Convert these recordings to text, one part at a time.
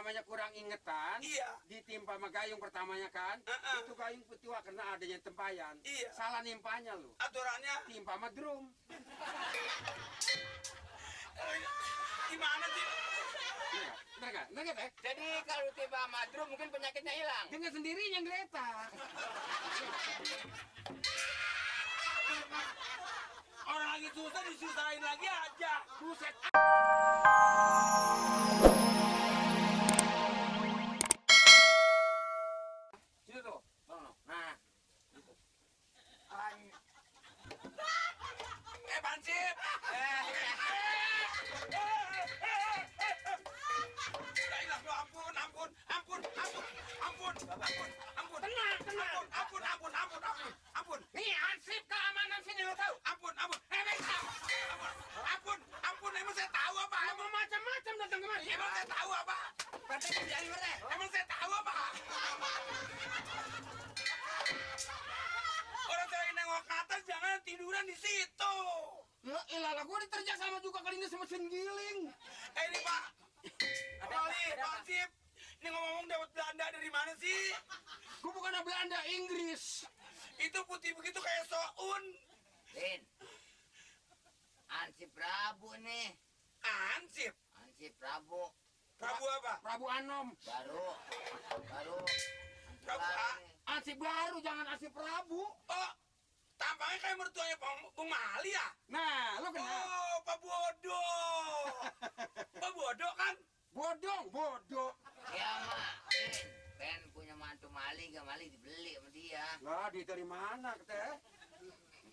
namanya kurang ingetan. Iya. Ditimpa sama gayung pertamanya kan. Itu gayung petiwa karena adanya tempayan. Iya. Salah nimpanya lu. Aturannya Timpa sama drum. gimana sih? Bener nggak teh? Jadi kalau tiba sama drum mungkin penyakitnya hilang. Dengan sendirinya geletak. Orang lagi susah disusahin lagi aja. Buset. Situ tuh. Nah. Pansip. Ampun. Nih ansip keamanan sini lo tahu. Ampun. Emang saya tahu apa? Emang macam-macam datang kemari. Emang saya tahu apa? Berarti kerjaan mana? Emang saya tahu apa? Orang saya nengok ke atas jangan tiduran di situ. Ya ilah, gua diterjak sama juga kali ini sama giling. Ini Pak. Pansip. Ini ngomong dapat Belanda dari mana sih? Gua bukan Belanda, Inggris. Itu putih begitu kayak soun. Din. Ansip Prabu nih. Ansip. Ansip Prabu. Prabu apa? Prabu Anom. Baru. Prabu A. Ansip baru, jangan ansip Prabu. Oh, tampangnya kayak mertuanya Bung Mali ya? Nah, lo kenal? Oh, Pak Bodoh. Pak Bodoh kan? Bodoh. Ya mak. Din. Pengen punya mantu maling, gak maling dibeli sama dia. Lah, dari mana, teh?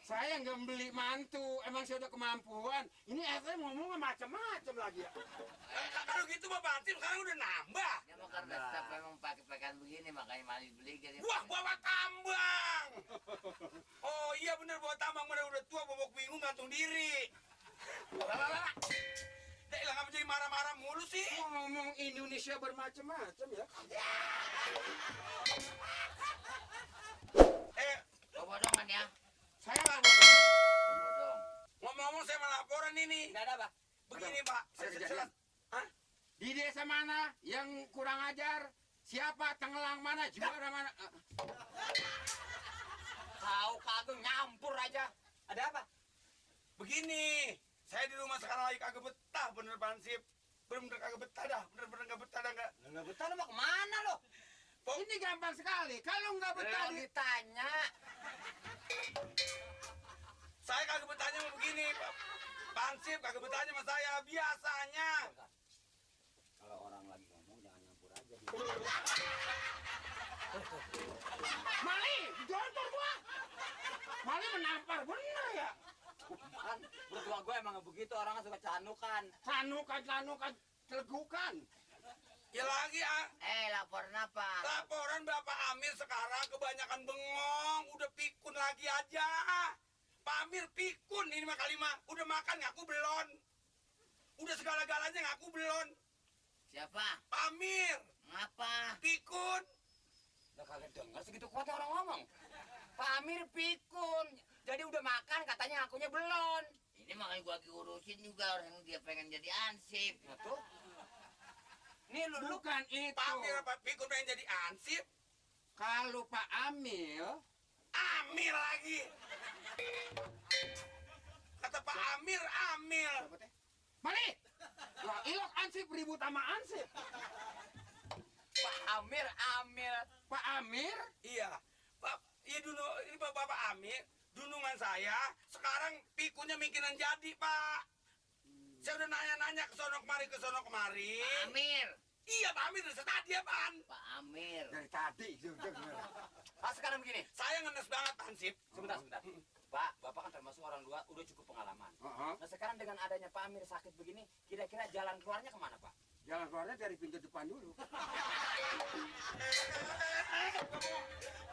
Saya nggak beli mantu, emang saya udah kemampuan. Ini saya ngomongnya macam-macam lagi ya. Kalau gitu Pak Pansip sekarang udah nambah. Ya mau karena setiap memang pakai pakaian begini makanya maling beli jadi. Wah, bawa tambang. Oh iya bener bawa tambang, udah tua bobok bingung gantung diri. Lah. Dek, lah ngapa jadi marah-marah mulu sih? Ngomong Indonesia bermacam-macam ya. Bawa bodongan ya. Saya nggak bodoh. Bawa bodong. Ngomong-ngomong saya mau laporan ini. Nggak ada Pak. Begini Pak, Ada kejadian. Di desa mana yang kurang ajar? Siapa tenggelang mana? Juara mana? Kau kagak nyampur aja. Ada apa? Begini, saya di rumah sekarang lagi kagak betah, bener Pansip. Bener-bener kagak betah dah, bener-bener gak betah dah enggak. Nggak betah lo mau kemana lo? Ini gampang sekali. Kalau nggak betah Lo ditanya. Saya kagak betahnya mau begini, Pak. Pansip kagak betahnya sama saya biasanya. Kalau orang lagi ngomong jangan nyampur aja. Mali, jontor gua. Mali menampar bener ya. Kan berdua gue emang begitu orangnya suka canukan. Canukan, celegukan. Ya lagi Laporan apa? laporan Bapak Amir sekarang kebanyakan bengong, udah pikun lagi aja. Pak Amir pikun ini mah kalimat, udah makan ngaku belon. Udah segala-galanya ngaku belon. Siapa? Pak Amir, Ngapa? pikun. Udah kagak dengar segitu kuat orang ngomong. Pak Amir pikun. Jadi udah makan katanya akunya belum. Ini makanya gua lagi urusin juga orang dia pengen jadi ansip. Nah tuh. Nih lu Bukan itu. Pak Amir apa pikun pengen jadi ansip? Kalau Pak Amil, Amir lagi. Kata Pak Amir, Amir. Mali. Lah ilok ansip ribut sama ansip. Pak Amir Amir. Pak Amir, Iya. Pak, iya dulu ini Bapak Amir, dunungan saya sekarang pikunnya mikiran jadi, Pak. Saya udah nanya-nanya ke sono kemari. Amir. Iya, Pak Amir dari tadi apaan? Pak Amir. dari tadi. Sekarang begini. Saya ngenes banget, Ansip. Sebentar. Pak, Bapak kan termasuk orang tua udah cukup pengalaman. Nah sekarang dengan adanya Pak Amir sakit begini, kira-kira jalan keluarnya kemana Pak? Jalan keluarnya dari pintu depan dulu.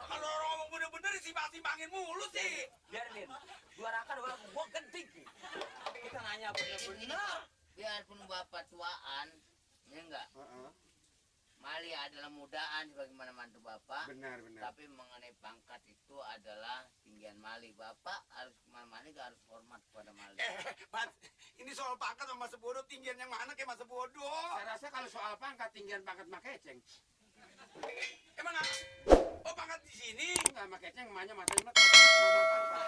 Kalau orang ngomong bener-bener simpang-simpangin mulu sih. Biarin, suarakan gua genting. Kita nanya bener-bener. Biarpun Bapak tuaan, ya enggak? Mali adalah mudaan sebagaimana mantu Bapak. Benar. Tapi mengenai pangkat itu adalah tinggian Mali. Bapak harus kemana-mana harus hormat kepada Mali. Pak, ini soal soal pangkat sama masa bodoh, tinggian yang mana kayak masa bodoh. Saya rasa kalau soal pangkat, tinggian pangkat mah Keceng. Emang oh pangkat di sini? Enggak, mah Keceng emaknya matanya melekat sama pangkat.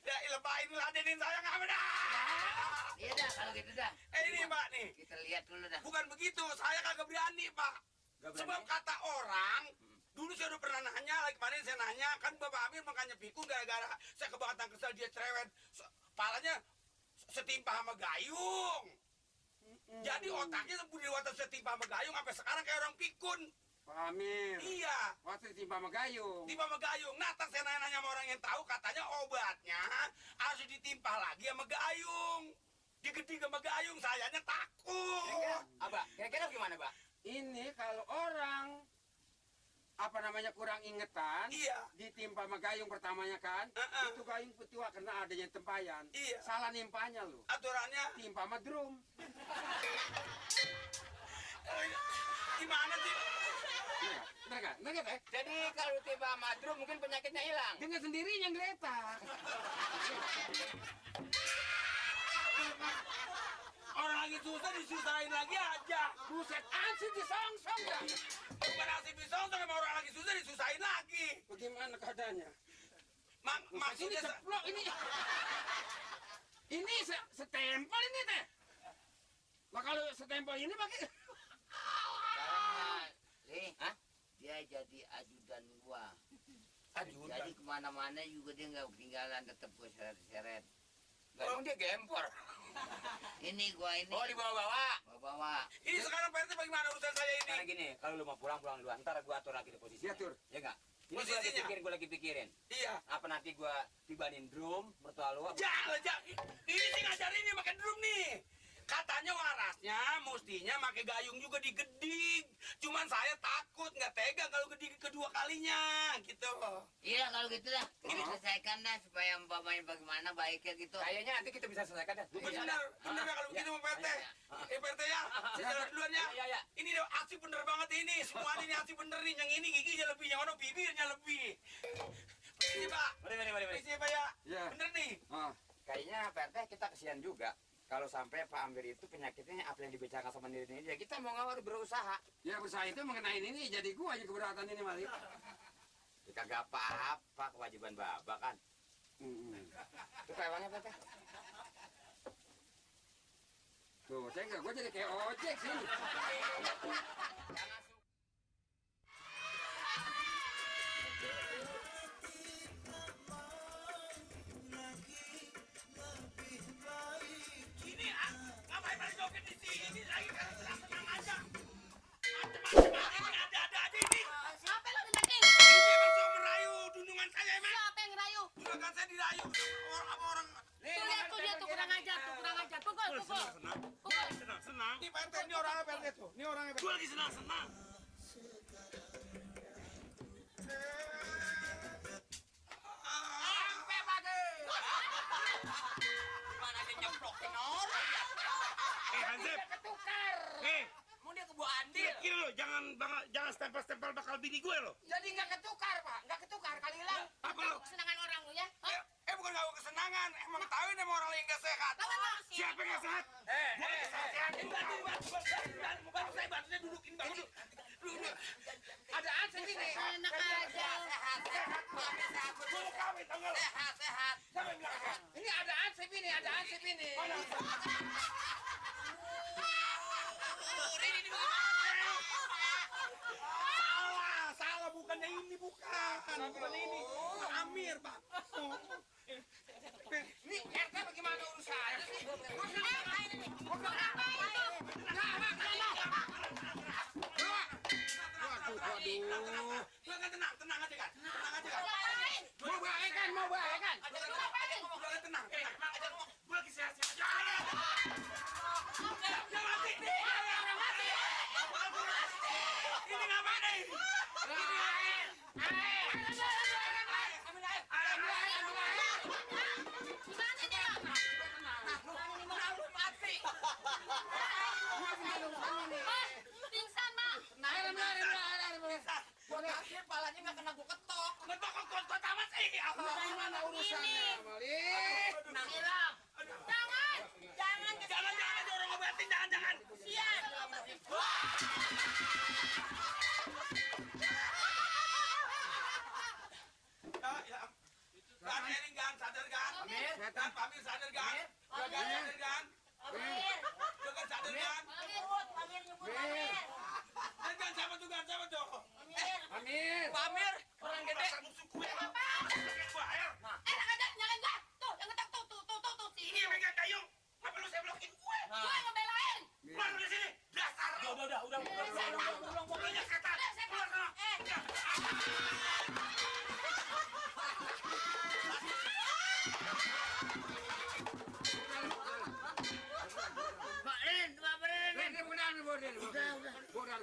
Ya lebahin ladenin saya nggak benar. Iya dah kalau gitu dah. Ini Pak nih. Kita lihat dulu dah. Bukan begitu, saya kagak berani Pak. Sebab kata orang, dulu saya udah pernah nanya, lagi kemarin saya nanya, kan Bapak Amir makanya pikun gara-gara saya kebangetan kesel dia cerewet. Palanya setimpa sama gayung. Jadi otaknya di waktu setimpa sama gayung sampai sekarang kayak orang pikun. Pak Amir. Iya. Waktu ditimpa sama gayung. Timpa sama gayung. Nah, tak saya nanya sama orang yang tahu, katanya obatnya harus ditimpa lagi sama gayung. Digeding sama gayung, sayanya takut. Abah, kira-kira gimana, Pak? Ini kalau orang apa namanya kurang ingetan, Iya. ditimpa sama gayung pertamanya kan, itu gayung petua karena adanya tempayan. Iya. Salah nimpanya lu. Aturannya Timpa sama drum. gimana sih? Bener nggak? Bener nggak, Teh? Jadi kalau tiba madrum mungkin penyakitnya hilang. Dengan sendirinya geletak. Orang lagi susah disusahin lagi aja. Buset, ansih disongsong dah. Bukan asik disontok sama orang lagi susah disusahin lagi. Bagaimana keadaannya? Ini Maksudnya ceplok ini. Ini setempel ini, Teh. Nah kalau setempel ini pakai Nih, dia jadi ajudan gua. ajudan. Jadi kemana-mana juga dia nggak ketinggalan, tetap gua seret-seret. Emang dia gempor. Ini gua ini. Oh, dibawa-bawa. Bawa. Ini sekarang Pak RT bagaimana urusan saya ini? Karena gini, kalau lu mau pulang dulu. Ntar gua atur lagi di posisi. Diatur. Ya enggak? Ini Posisinya? gua lagi pikirin. Iya. Apa nanti gua tibanin drum mertua lu? Jangan. Ini sih ngajarin nih makan drum nih. Katanya warasnya mestinya pakai gayung juga digeding. Cuman saya takut nggak tega kalau geding kedua kalinya gitu. Iya kalau gitu dah. Kita selesaikan dah supaya umpamanya bagaimana baiknya gitu. Kayaknya nanti kita bisa selesaikan dah. Benar ya kalau begitu Pak RT. Pak RT ya. Saya jalan duluan ya. Iya. Ini udah asik bener banget ini. Semua ini asik bener nih. Yang ini giginya lebih, yang ono bibirnya lebih. Ini Pak. Mari. Ini Pak ya. Iya. Bener nih. Kayaknya Pak RT kita kesian juga. Kalau sampai Pak Amir itu penyakitnya apa yang dibicarakan sama diri ini, ya kita mau ngawur berusaha. Ya usaha itu mengenai ini jadi gua aja keberatan ini Malik. Ya kagak apa-apa, kewajiban Bapak kan. Itu kayaknya apa teh? Tuh, saya enggak, gua jadi kayak ojek sini. Ini ngapain pada joget di sini lagi kan senang-senang aja. Macam-macam ini ada aja ini. Siapa yang ngedeketin? Ini emang sok merayu dundungan saya emang. Siapa yang ngerayu? Juragan saya dirayu sama orang. Tuh lihat tuh dia tuh kurang ajar. Pukul. Senang. Ini Pak RT, ini orangnya Pak RT tuh. Ini orangnya Pak RT. Gue lagi senang-senang. Sampai pagi. Mana dia nyeplokin orang ya? Hansip. Ketukar. Mau dia ke Bu Andil. Kira lo jangan stempel-stempel bakal bini gue lo. Jadi nggak ketukar Pak, nggak ketukar kali hilang. Apa lo? Kesenangan orang lu ya? Hah? Bukan gak kesenangan. Emang tahu ini emang orang yang gak sehat. Tahu nggak? Siapa yang gak sehat? Gue lagi sehat-sehatin. Bantu saya dudukin banget. Duduk. Ada ansih ini. Enak aja. Gue mau kawin tau gak lo? Sehat. Siapa yang bilang sehat? Ini ada ansih ini. Salah, bukannya ini, bukan ini. Pak Amir, Pak. Ini RT bagaimana urusannya sih? Tenang aja kan. Mau baik kan? Tenang. Gue lagi sehat-sehat aja. Jangan mati. Ini ngapain nih? Pingsan, Mak. Palanya nggak kena gua ketok. Ngetok kok amat sih. Bagaimana urusannya, Malik? sharing kan, sadar kan? Amir. Kan, Pak Amir sadar kan? Gagal sadar kan? Amir. Gagal sadar kan? Amir. Dan kan siapa tuh kan? Siapa tuh? Amir. Pak Amir, orang gede. Dasar musuh gue. Gue air. Yang ngetok, nyalain gua. Tuh, yang ngetok tuh. Ini yang megang dayung. Ngapa lu saya blokin gue? Gua yang ngebelain. Keluar dari sini. Dasar. Udah. Pokoknya setan. Keluar sana. Pak Rin, Pak Rin. Ini udah. Udah kan.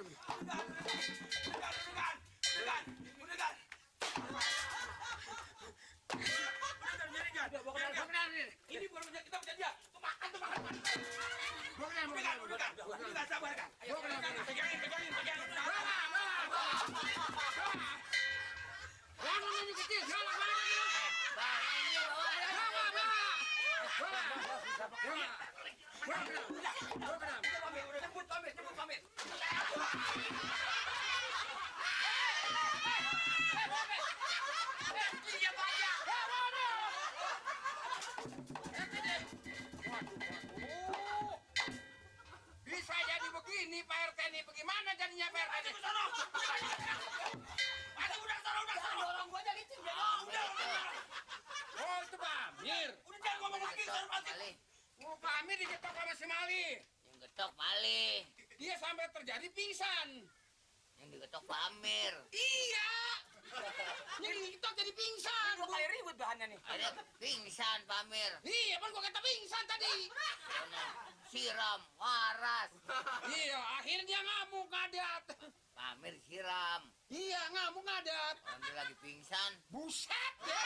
Ini bukan punya kita punya dia. Tuh makan. Udah kan, sabar kan. Ayo, pegangin. Jangan ini kecil, jangan Bang, ini Jemput pamit. Bisa jadi begini Pak RT ini. Bagaimana jadinya Pak RT ini? dorong gua jadi tim. Oh itu Pak Amir. Udah jangan ngomong lagi, Getok, Sarpati. Mali. Oh Pak Amir diketok sama si Mali. Yang getok Mali. Dia sampai terjadi pingsan. Yang digetok Pak Amir. Iya. Jadi diketok jadi pingsan. Kayak ribut bahannya nih. Ada pingsan Pak Amir. Iya, kan gua kata pingsan tadi. Karena siram, waras. Iya, akhirnya dia ngamuk ngadat. Pak Amir siram. Iya, ngamuk ngadat. Orang dia lagi pingsan. Buset ya.